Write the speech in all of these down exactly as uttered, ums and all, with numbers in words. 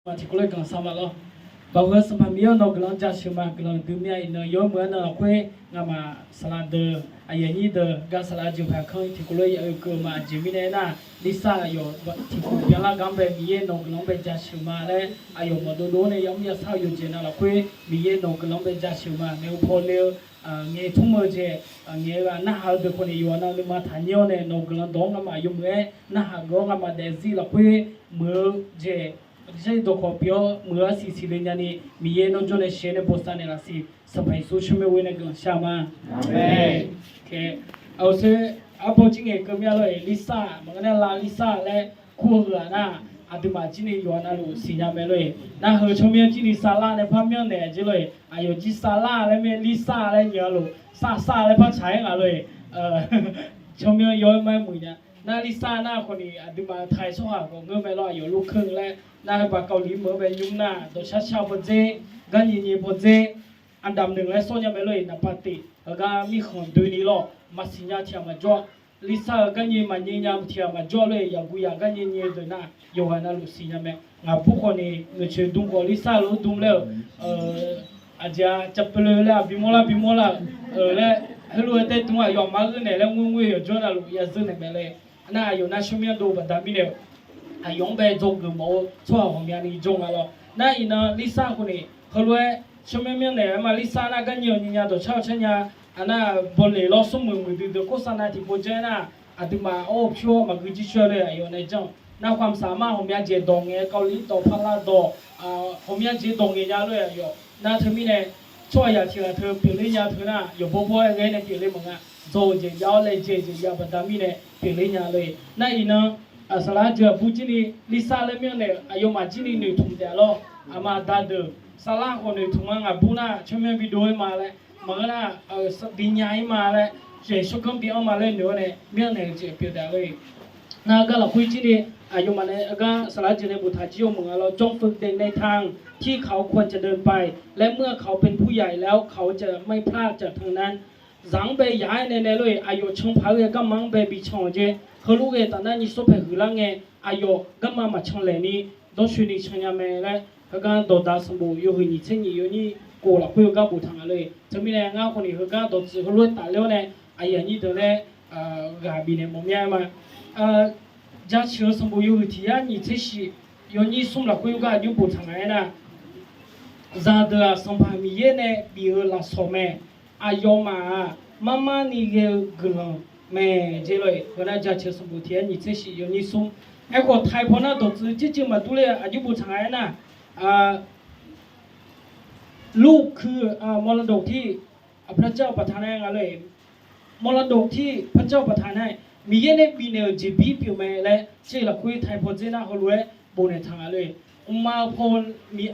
Maq tiqkawv lof-aer guiqlanq shar ma lor. Baqhu-eu Sanqpaq Miqyaer-or, nawq guiqlanq jaceuq ma. Guiqlanq dui mir-a. Iqnan yawmuiq-anr nan lafkhoer ngamaf saqlaq deuq aqyuif aqnyir deuq gar saqlaq-eu jeqpaq kanr tiqkawv lof-aer ya oekeuv-eu ma. Aqjeq mirnae aernar, Lirsar aqyawf tiqkawv byanlar gar-anr bae Miqyaer nawq guiqlanq-anr bae jaceuq ma laer aqyawf mawqdov dov-awr nae yamr yasar-eu yawqjeq navluf lafkhoer Miqyaer nawq guiqlanq-anr bae jaceuq ma. Maeqhu pawle-eu ngaeq tmr-eu jeq, ngaeq-eu ghaq narhaq-eu deuq khawf ni yawqha navluf nuima taqnyir-awr nae nawq guiqlanq dawq-anr ngamaf yawmuiq-aer narhaq geuf-awr ngamaf daefzir lafkhoer muiq-eu jeq Jarlif dawqkawq pyeuf-awr muiq-eu arsiq siqle nyani Miqyaer nawr jawr nae sheuq nae bosav naeqlaf siq. Sanqpaq Yeqsur tsawrmyanr ghoe nae guiqlanq shar ma. Aqmeq. Aqoe, arbawr jir ngaeq keuv mir-a lor-eq. Lirsar maqngeur nar, Lar Lirsar laer kur-eu heu-aq nar, aqduimaf jir ni yawqha navluf siqnya mae lor-eq. Nar heu tsawrmyanr jir ni Sarlar nae par myanrnaeq-a jeq lor-eq. Aqyawf jir Sarlar laer mae, Lirsar laer nyiq-a lor, Sarlar laer par tsaq-aer nga lor-eq. Tsawrmyanr yaw-aer mar-aer muiq nya. Nar Lirsar nar khawf ni aqduimaf-euq taiq tsawrhaq khawf ngeur mae lor, aqyawf lorkeur laer nar heubaq Kawqliq meuq-anr bae nymr nar dawqshar shar pawdzer, garnyae nyae pawdzer, aqdamq noeq laer sawr nya mae lor-eq. Naqpav tif heugar mirkhanq doeni lor, maqsiq nya tiq ghaq maqjawr-a. Lirsar-euq garnyae maqnyae nya tiq ghaq maqjawr lor-eq. Yaqguv yaq garnyae nyae deuq nar yawqghaq navluf siqnya mae. Ngaqbur khawf ni noeqcoeq dm khawf Lirsar lof dm laer-euq aqjeq-a, cavpyeuf laer aqbi mawrlar bi mawrlar-euq laer heulof-aer taedm-aq yawqmar geur naeq laer ngoer ngoer yawqjawr navluf ya zeur naeq mae lor-eq. Nar aqyawf nar tsawrmyanr dov baqda mirnae aqyawf-anr bae dzawgeuf mawf-eu tsawrhaq ghawqmyani jawr nga lor. Nar iqnan Lirsar khawf ni heulof-aer tsawrmyanr myanrnaeq-aer ma. Lirsar nar garnyae-awq nyae nya dawqshar-awq shar nya. Aqnar bawleq lawr smrmuiq muiqdui deuq kosar nav tiqpov janr-aer nar, aqduimaf awr pyur-awr maqgui jircoer lor-eq. Aqyawf nae janr-eu nar, khawf mqsaq mar ghawqmya jeq dawq ngaeq-eu Kawqliq dawq Parlar dawq ghawqmya jeq dawq ngaeq nya lor-eq. Aqyawf nar teumirnae tsawrhaqzaq tiq ghaq teu pyeufler nya teu nar, yawqbawr bawr-aer ghae nae pyeufler maqnga. Dzaw-eu jeq jav-awr laejae jeq jav baqda mirnae pyeufler nya lor-eq. Nar iqnan saqlaq-aer jeuq aqbur jir ni Lirsar laer myanrnaeq-euq aqyawfmaf jir ni noeqtmq taef-a lor. Aqma aqda deuq Sarlar khawf noeqtmq-a, ngaqbur nar tsawrmyanr bidov-ir ma laer, maqngeur nar bi nya-ir ma laer, jeq shawrganr bi-anr ma laer noeq-awr nae myanrnaeq-eu jeq pyeuf taef lor-eq. Nar gar lafkhoer jir ni aqyawfmaf nae gar saqlaq-aer jeuq nae boftaq jir-eu meuq nga lor. จงฝึกเด็กในทางที่เขาควรจะเดินไป และเมื่อเขาเป็นผู้ใหญ่แล้ว เขาจะไม่พลาดจากทางนั้น Zaq-anr bae yaq-aer nae nae lor-eq. Aqyawf can paq-aer ghae garma-anr bae bi can-awq jeq, heulof ghae taf nar nyir sawr paeq huiqlar ngae, aqyawf garma maqcan laeq ni dawrcoeni can nya mae laer, heugar dawqdaq sanqbof yawhuiq nyiq tser nyiq yawnyir kov lafkhoer heugar boftaq nga lor-eq. Teumirnae ngar khawf ni heugar dawqtsuif heulof-aer tafler-awr nae aqyuif aqnyir deuq laer ghaq bifnaeq mawfmya-aer ma. Jaceuq-eu sanqbof yawhuiq tiq yar nyiq tser shif yawnyir smr lafkhoer heugar aqjox boftaq nga-aer nar, zaqdeuq-aq Sanqpaq Miqyaer nae bif-eu lafsawq mae. Aqyawfmaf-aq marmarni ghae-eu guiqlanq mae jeq lor-eq. Heu nar jaceuq sanqbof tiq yar nyiq tser shif yawnyir smr. Aerkhawf taiq paw nar dawqtsuif jircuiv maqdur ler-eu aqjox boftaq nga-aer nar, ลูกคือ มรดกที่พระเจ้าประทานให้ nga lor-eq. มรดกที่พระเจ้าประทานให้ Miqyaer nae bifnaeq-euq jeqbir pyeuf mae laer, tser lafkhoer taiq paw dzer nar heulof-aer bofnaeq taq nga lor-eq. Uqma-eu paw,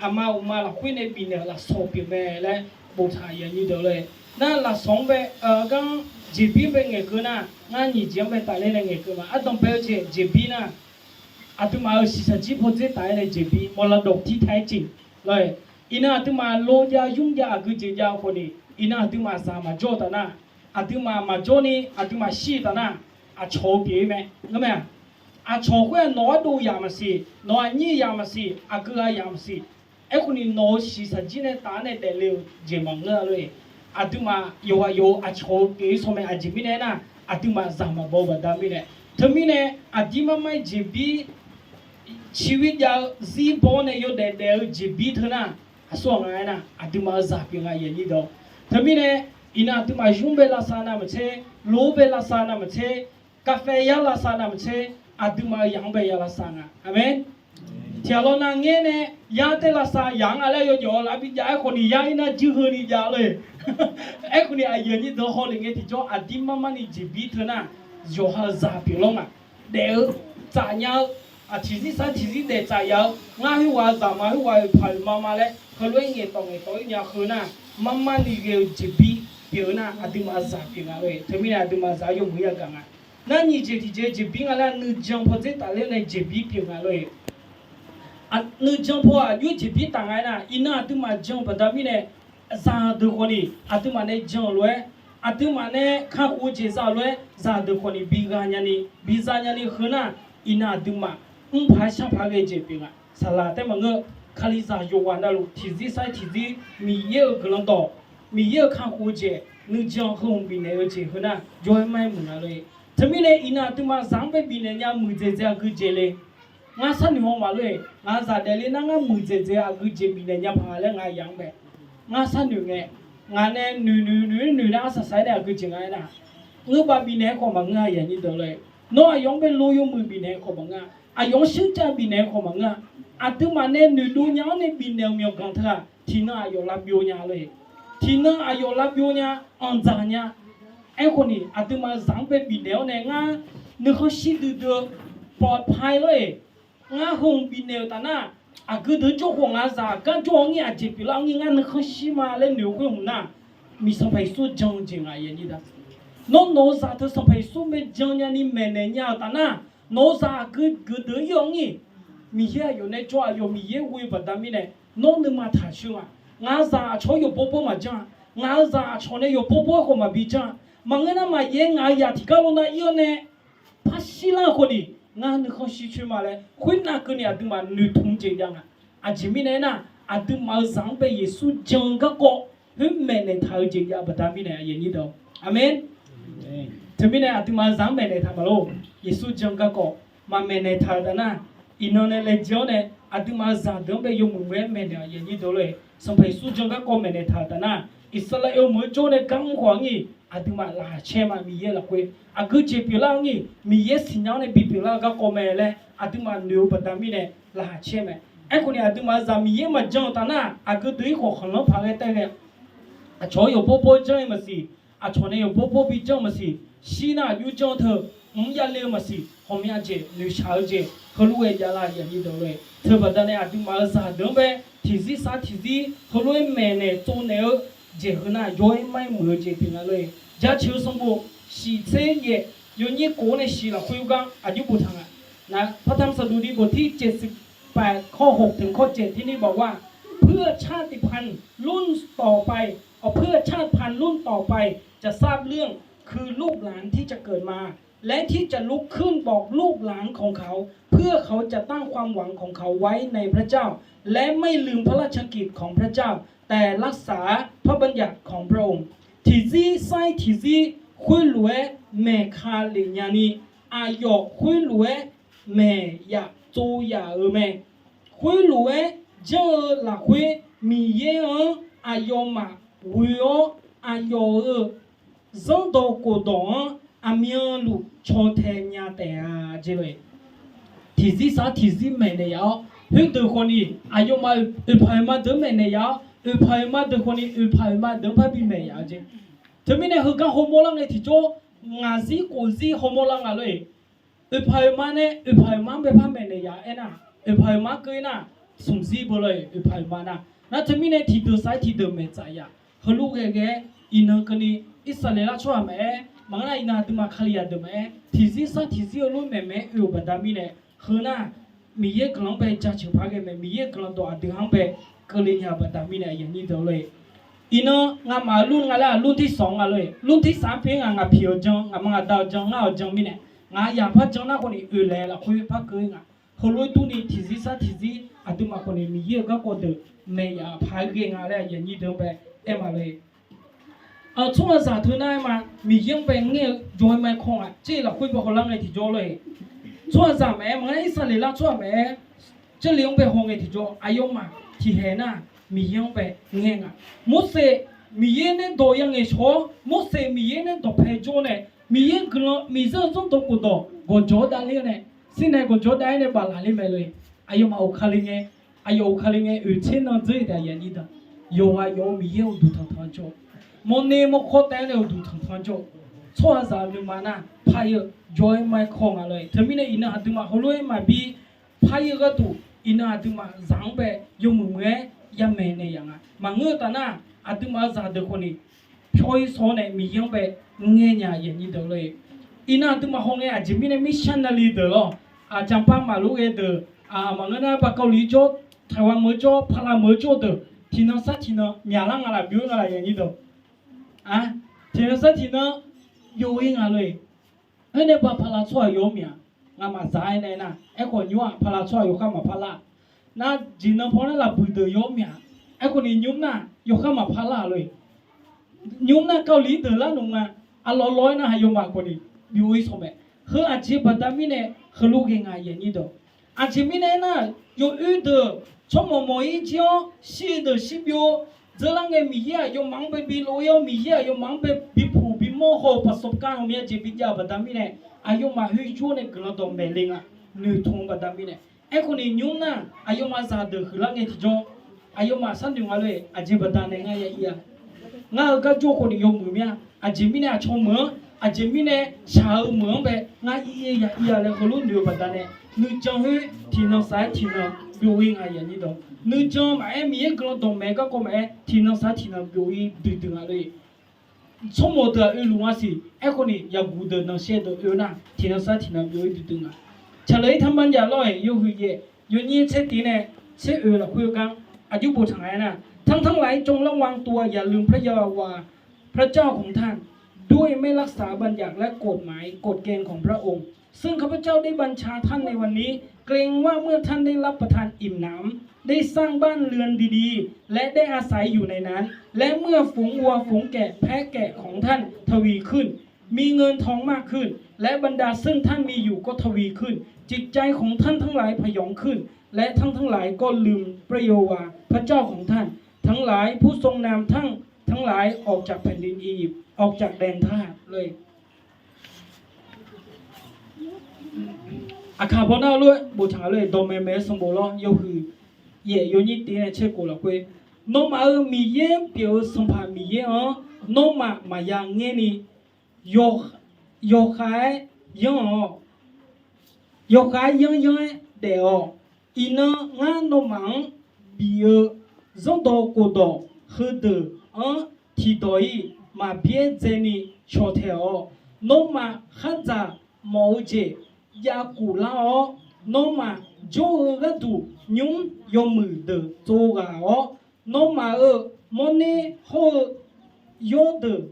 aqma uqma lafkhoer nae bifnaeq-euq lafsawq pyeuf mae laer boftaq aqyuif aqnyir deuq lor-eq. Nar lafsawq-anr bae, gar jeqbir-anr bae ngaeqkeuv nar, ngar nyiq jeq-anr bae tafler nae ngaeqkeuv ma. Ardanqbae-eu jeq jeqbir nar, aqduimaf-euq shiqshaq jir paw dzer taf-aer nae jeqbir มรดกที่แท้จริง lor-eq. Iqnan aqduimaf lo jav ymr jav aqgeu jeq jav-eu khawf ni, iqnan aqduimaf zaq maqjawr-eu taf nar, aqduimaf maqjawr ni aqduimaf shir-eu taf nar, aqcawq-eu pyeuf-ir mae. Ngeur mae-aq, aqcawq khoer-aq nawq-anr dov yaq maqsiq, nawq-aq nyir yaq maqsiq, aqgeu ghaq yaq maqsiq. Aerkhawf ni nawq-euq shiqshaq jir nae taf-aer nae daefle-euq jeq maqngeur-a lor-eq. Aqduimaf yawqghaq yawq-eu aqcawq-eu pyeuf-ir saw mae. Aqjeq mirnae aernar, aqduimaf zaq maqbaw-eu baqda mirnae. Teumirnae aqdir marmar-ir jeqbir ciqbir jav-eu zirbaw-awr nae yawdaef daef-eu jeqbir teu nar, aqsur ghaq nga aernar, aqduimaf-euq zaq pyeuf nga aqyuif aqnyir deuq. Teumirnae iqnan aqduimaf ymr bae lavsav navmaqtser, lof-aer bae lavsav navmaqtser, กาแฟ yar lavsav navmaqtser, aqduimaf-euq yaq-anr bae ya lavsav nga. Aqmeq. Tiqghaq lawr nav ngaer nae yar tae lavsav yaq-anr nga laer yawjawf-eu lar bi jav-aer khawf ni yar-ir nar jir heuni jav lor-eq. Aerkhawf ni aqyuif aqnyir deuq hawlef ngae tiqjawr aqdir marmarni jeqbir teu nar, yawqha-euq zaq pyeuf lawr nga. Daef-eu, tsaf nya-eu, tiqzir sar tiqzir daef tsaf yaf-eu, ngar khoerghaq-eu zaqma khoerghaq-euq paq-euq mama laer heulof-aer ngaeqtawq ngaeqtawq-ir nya heu nar, marmarni ghae-eu jeqbir pyeuf-eu nar, aqduimaf zaq pyeuf nga lor-eq. Teumirnae aqduimaf zaq-anr yawmuiq yagaq nga. Ngar nyiq jeq tiqjeq jeqbir nga laer nuijan paw dzer tafler nae jeqbir pyeuf nga lor-eq. Nuijan paw aqjox jeqbir taf nga aernar, iqnan aqduimaf jan-eu baqda mirnae, zaqdeuq khawf ni aqduimaf nae jan-euq lof-aer, aqduimaf nae kakhof-eu jeq za-euq lof-aer zaqdeuq khawf ni bi gha nyani bi za nyani heu nar, iqnan aqduimaf mr paq-aer shar paq-aer ghae jeq pyeuf nga. Saqlaq taef maqngeur. Kalizaq yawqghaq navluf tiqzir sar-ir tiqzir Miqyaer-euq guiqlanq dawq, Miqyaer-euq kakhof-eu jeq nuijan heu hmq bifnaeq-eu jeq heu nar jawr-aer mar-aer muiq nga lor-e. Teumirnae iqnan aqduimaf zaq-anr bae bifnaeq nya muiqdzaeq dzaeq aqgeujeq le. Ngar sharnoeq haw maqlor-e, ngaq zaq daefle nar ngar muiqdzaeq dzaeq aqgeujeq bifnaeq nya paq nga laer ngaq yaq-anr bae. Ngar sharnoeq ngae, ngaq nae noeq noeq noeq noeq nar arsaq saq-aer nae aqgeujeq nga aernar, ngeur bav bifnaeq-aer khawf maqngeur-a, aqyuif aqnyir deuq lor-e. Nawr aqyawf-anr bae lo yawmuiq bifnaeq-aer khawf maqngeur-a. Aqyawf-anr shircav bifnaeq-aer khawf maqngeur-a. Aqduimaf nae noeqdov nya-anr nae bifnaeq-euq myawqganq teu-aq, tiqnan aqyawf lavbyov nya lor-e. Tiqnan aqyawf lavbyov nya, anqdzaq nya. Aerkhawf ni aqduimaf zaq-anr bae bifnaeq-awr nae ngar nuikhanr shir duidui-eu pawqpaq-aer lor-e. Ngar heu hmq bifnaeq-euq taf nar, aqgeu deuq jawr khawf ngaq zaq gar jawr-awr ngir aqjeq pyeuflar-awr ngir ngar nuikhanr shir ma laer noeq-eu khoer hmq nar, miq Sanqpaq Yeqsur jan-eu jeq nga. Nawr nawq-eu zaq teu Sanqpaq Yeqsur bae jan nyani maeqnaeq nya-euq taf nar, nawq-eu zaq aqgeu geuf deuq-ir-awr ngir, Miqyaer aqyawf nae jawr, aqyawf Miqyaer ghoe-eu baqda mirnae, nawr nuima taq coer nga. Ngaq-eu zaq aqcawq-anr yawqbawr bawr maqjanr-a. Ngaq-eu zaq aqcawq nae yawqbawr bawr-aer khawf maqbi janr-a. Maqngeur nar maqyaer ngaq-eu yaq tiqgar lo nav ir-awr nae par shirlar-eu khawf ni, ngar nuikhanr shir coer ma laer khoernav keuvni aqduimaf noeqtmq jeq jav nga. Aqjeq mirnae aernar, aqduimaf-euq zaq-anr bae Yeqsur jan-eu garkawv khoer maeqnaeq taq-eu jeq jav-eu baqda mirnae, aqyuif aqnyir deuq, aqmeq. Teumirnae aqduimaf-euq zaq-anr maeqnaeq taq maqlor. Yeqsur jan-eu garkawv maqmaeqnaeq taq-euq taf nar, iqnan nae laejae-awr nae aqduimaf-euq zaq deuq-anr bae yawmuiq muiq-aer maeqnaeq, aqyuif aqnyir deuq lor-e. Sanqpaq Yeqsur jan-eu garkawv maeqnaeq taq-euq taf nar, Irsaqleqlav yawmuiq-anr jawr nae gar mr khawf-anr ngir, aqduimaf laqkhaq caer ma. Miqyaer lafkhoer aqgeujeq pyeuflar-awr ngir, Miqyaer siqnya-awr nae bipyeuf lar-eu garkawv mae laer aqduimaf noeq-eu baqda mirnae laqkhaq caer mae. Aerkhawf ni aqduimaf-euq zaq Miqyaer maqjan-euq taf nar, aqgeu deuq-ir khawf khanqlanr paq ghae taef ghae, aqcawq-anr yawqbawr bawr janr-ir maqsiq, aqcawq nae yawqbawr bawr bi janr-eu maqsiq, shir nar aqjox janr teu, mq yale-eu maqsiq, ghawqmya jeq noeqshaq-eu jeq heulof ghae javlar, aqyuif aqnyir deuq lor-e. Teubaqda nae aqduimaf-euq zaq deuq-anr bae tiqzir sar tiqzir heulof-aer maeqnaeq tsovnaeq-eu jeq heu nar, yawr-aer mar-aer muiq-eu jeq pyeuf nga lor-e. Jaceuq-eu sanqbof shiq tser yaef, yawnyir kof-awr nae shiq lafkhoer gar aqjox boftaq nga. พระธรรมสดุดีบทที่เจ็ดสิบแปด ข้อหกถึงข้อเจ็ด ที่นี่บอกว่า เพื่อชาติพันธุ์รุ่นต่อไป เอ่อ เพื่อชาติพันธุ์รุ่นต่อไปจะทราบเรื่อง คือลูกหลานที่จะเกิดมา และที่จะลุกขึ้นบอกลูกหลานของเขา เพื่อเขาจะตั้งความหวังของเขาไว้ในพระเจ้า และไม่ลืมพระราชกิจของพระเจ้า แต่รักษาพระบัญญัติของพระองค์ Tiqzir sar-ir tiqzir khoerlof-aer maeqka lef nyani, aqyawf khoerlof-aer maeq yaf tsov yaf-euq mae. Khoerlof-aer janr-eu lafkhoer Miqyaer-anr aqyawfmaf ghoe-awr, aqyawf-euq zanrdawq khofdawq-anr aqmyanluf caw tae nya taef-a jeq lor-e. Tiqzir sar tiqzir maeqnaeq yaf-awr, khoerdeuq khawf ni aqyawfmaf oeqpaq oeqma deuq-anr maeqnaeq yaf-awr, oeqpaq oeqma deuq khawf ni oeqpaq oeqma deuq-anr parbi maeq yaf-eu jeq. Teumirnae heugar hawmawr lar ngae tiqjawr, ngaqzir khofzir hawmawr lar nga lor-e. Oeqpaq oeqma nae oeqpaq oeqma-anr bae par maeqnaeq yaf-aer nar, oeqpaq oeqma keuv-ir nar, smqzir beu lor-e. Oeqpaq oeqma nar, nar teumirnae tiqdeuq sar-ir tiqdeuq maeq tsaf yaf. Heulof ghae ghae-aer iqnan keuvni Irsaqleqlav tsawrhaq maqaer, maqngeur nar iqnan aqduimaf Kalizaq deuq maqaer, tiqzir sar tiqzir heulof maeqmaeq-aer oe-euq baqda mirnae, heu nar Miqyaer guiqlanq-anr bae jaceuq par ghae mae. Miqyaer guiqlanq dawq aqdui-anr bae keuvle nya-euq baqda mirnae, aqyuif aqnyir deuq lor-e. Iqnan ngamaf-euq รุ่น nga laer-aq รุ่นที่สอง nga lor-e. รุ่นที่สาม pyeuf-ir ngaq, ngaq piq-awq jan, ngaq ma ngaq da-awq jan, ngar-awq jan mirnae, ngaq yaq par jan nar khawf ni oeqlaeq lafkhoer par keuv-ir nga. Heulof-aer durni tiqzir sar tiqzir aqduimaf khawf ni Miqyaer-euq garkawv deuq maeq yaf par ghae nga laer aqyuif aqnyir deuq-anr bae aer ma lor-e. Tsawrhaqzaq teu nar-aer ma, Miqyaer-anr bae ngaer-eu jawr-aer ma-aer kawr nga. Tser lafkhoer bae hawlar ngae tiqjawr lor-e. Tsawrhaqzaq maqaer, maqngeur nar Irsaqleqlav tsawrhaq maqaer, Jarlif-anr bae haw ngae tiqjawr, aqyawfmaf tiqhaeq nar Miqyaer-anr bae ngaer nga. Morseq Miqyaer nae dawq ya ngaeq shawq-awr, Morseq Miqyaer nae dawqpae jawr nae, Miqyaer guiqlanq Miqyaer-euq zanrdawq khofdawq gawqjawq-awr davler-awr nae, Sirnaeq gawqjawq-awr dav-aer nae baflaf ler mae lor-e. Aqyawfmaf uqkale ngae, aqyawf uqkale ngae oeq tser nan dzeur-ir taef aqyuif aqnyir deuq, yawqghaq yawq-eu Miqyaer-euq uqduq tanqtanq jawr, mawrner mawrkawr taef-aer nae uqduq tanqtanq jawr, tsawrhaqzaq-euq nuima nar par-ir-eu jawr-aer ma-aer kawr nga lor-e. Teumirnae iqnan aqduimaf heulof-aer maqbi par-ir-eu gharduq, iqnan aqduimaf zaq-anr bae yawmuiq muiq-aer yamaeq naeq yaf nga. Maqngeur-eu taf nar, aqduimaf-euq zaqdeuq khawf ni pyawr-ir shawr-awr nae Miqyaer-anr bae ngaer nya aqyuif aqnyir deuq lor-e. Iqnan aqduimaf haw ngae aqjeq mirnae missionary deuq lor, aqjanqpav maqlof ghae deuq, maqngeur nar บาหลี jawr, Taiwan meuq-eu jawr, พม่า meuq-eu jawr deuq, tiqnan sar tiqnan myaqlar nga laf, byov-ir nga laf aqyuif aqnyir deuq. Tiqnan sar tiqnan byov-ir nga lor-e. Aernae บาหลี tsawrhaq yawf-anr mya, ngamaf zaq-aer nae nar, aerkhawf nymr-aq บาหลี tsawrhaq yawkhav maqpar lar-aq. Nar jeq nan paw nar lafbuiq deuq yaw-awr myav. Aerkhawf ni nymr nar yawkhar maqpar lar-a lor-eq. Nymr nar kawvliq deuq lar nmr nga. Aqlawq lawq-aer nar aqyawfmaf khawf ni byov-ir saw mae. Heu aqjeq baqda mirnae heulof ghae nga aqyuif aqnyir deuq. Aqjeq mirnae aernar, yawoer deuq tsawrmawq mawq-ir jir-awr shir-eu deuq shir byov dzeur lar ngae, Miqyaer aqyawfmaf-anr bae bi lof-ir-awr, Miqyaer aqyawfmaf-anr bae bi puq bi mawr haw-eu ประสบการณ์ hawq mya jeq bi jav-euq baqda mirnae, aqyawfmaf khoerjawr nae guiqlanq dawqmaeq le nga. Noeqtmq-eu baqda mirnae. Aerkhawf ni nymr nar aqyawfmaf zaqdeuq huiqlar ngae tiqjawr, aqyawfmaf sharnoeq nga lor-eq. Aqjeq baqda nae ngar ya ir-a. Ngar-eu garjawr khawf ni yawmuiq mir-a. Aqjeq mirnae aqcawq meuq-anr, aqjeq mirnae shaq-eu meuq-anr bae ngar ir-ir ya ir-a laer heulof noeq-eu baqda nae, nuijan khoer tiqnan saq-aer tiqnan byov-ir nga aqyuif aqnyir deuq. Nuijan maqaer, Miqyaer guiqlanq dawqmaeq-eu garkawv maqaer, tiqnan saq-aer tiqnan byov-ir duidui nga lor-eq. Tsawrmawq deuq-aq oeluf nga siq. Aerkhawf ni yaqguq deuq nanqshaev deuq oe nar, tiqnan sar tiqnan byov-ir duidui nga. ฉลยธรรมบัญญัติ lawr-eq, yawhuiq yaef yawnyir tser tiq nae tser oe lafkhoer gar aqjox boftaq nga aernar, ท่านทั้งหลายจงระวังตัว อย่าลืมพระยาฮวาห์ พระเจ้าของท่าน ด้วยไม่รักษาบัญญัติและกฎหมายกฎเกณฑ์ของพระองค์ ซึ่งข้าพเจ้าได้บัญชาท่านในวันนี้ เกรงว่าเมื่อท่านได้รับประทานอิ่มหนำ ได้สร้างบ้านเรือนดีๆ และได้อาศัยอยู่ในนั้น และเมื่อฝูงวัวฝูงแกะแพะแกะของท่านทวีขึ้น มีเงินทองมากขึ้น และบรรดาซึ่งท่านมีอยู่ก็ทวีขึ้น จิตใจของท่านทั้งหลายผยองขึ้น และท่านทั้งหลายก็ลืมพระเยโฮวาห์พระเจ้าของท่านทั้งหลาย ผู้ทรงนำท่านทั้งหลายออกจากแผ่นดินอียิปต์ ออกจากแดนทาสเลย Aqkaq baw nar lof-aer boftaq nga lor-eq, dawqmaeq maeq-eu sanqbof lawr, yawhuiq yaef yawnyir tiq nae tser khof lafkhoer, nawmaf-euq Miqyaer pyeuf-eu Sanqpaq Miqyaer-anr nawmaf maqya ngaer ni, yawkhav-aer yanr-awq. Yawkhav-aer yanr yanr-aer daef-awq. Iqnan ngar nawmaf-anr bif-eu zanrdawq khofdawq heudeuq-anr tiqdawq-iq maqbyaerdzae ni cawqtaeq-awq. Nawmaf khardzaq mawf-eu jeq jav kuf lar-awr, nawmaf jawr-eu gharduq nymr yawmuiq deuq tsov ghaq-awr, nawmaf-euq mawrner hawr-eu yawrdeuq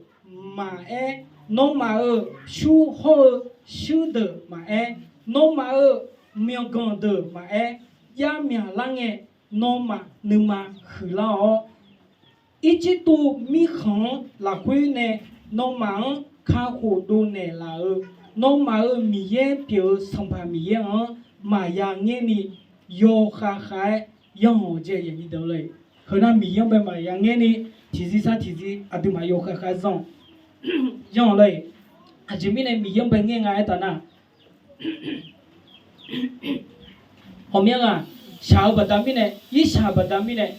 maqaer, nawmaf-euq pyur hawr-eu shuir deuq maqaer, nawmaf-euq myawqganq deuq maqaer, jav myaqlar ngae, nawmaf nuima huiqlar-awr, Irjirtuv mirkhanq-anr lafkhoer nae nawmaf-anr kakhof dovnaeq laf-euq, nawmaf-euq Miqyaer pyeuf-eu Sanqpaq Miqyaer-anr maqya ngaer ni, yawkhav khav-aer yanr-awq jeq. Heu nar Miqyaer-anr bae maqya ngaer ni, tiqzir sar tiqzir aqduimaf yawkhav khav-aer zanr yanr-awq lor-eq. Aqjeq mirnae Miqyaer-anr bae ngaer nga aertaq nar, ghawqmya ghaq shaq-eu baqda mirnae, irshaq baqda mirnae,